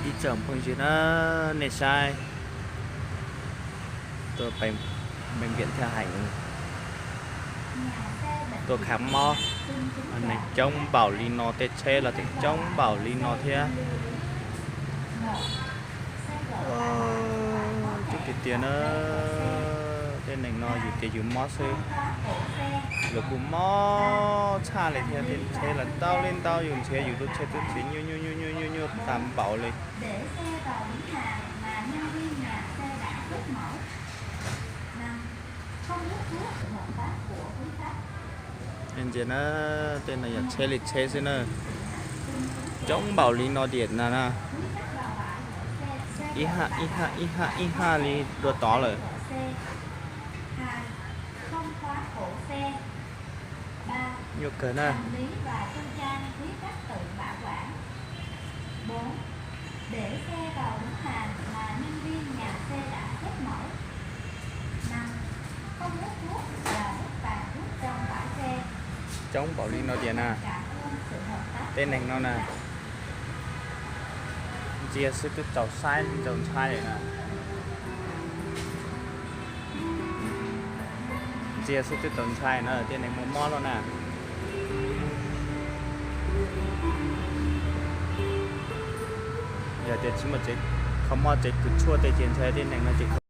Ib tsoom phooj ywg na, nej saib, tuaj bệnh viện Thiaj Hạnh, tuaj khám mob, neeg coob npaum li no, tej tsheb los tseem coob npaum li no thiab. Coob tiag tiag na, tej neeg no yus tias yus mob xwb, luag kuj mob tshaj li thiab, tej tsheb los ntau li ntau, yus nrhiav yus lub tsheb twb nrhiav nyuaj nyuaj nyuaj nyuaj nyuaj nyuaj tas npaum li. Ntsia na, tej no yog tsheb li tsheb xwb na, coob npaum li no tiam no na, ib haj ib haj ib haj ib haj li dua tod lawm. Nyuaj kawg na. Coob npaum li no tiam na, tej neeg no na, ntsia xwb twb txaus saib txaus ntshai na. Ntsia xwb twb txaus ntshai na, tej neeg muaj mob no na. Yog tias tsis muaj tsev kho mob tsev kws tshuaj tej ces ntshai tej neeg no ces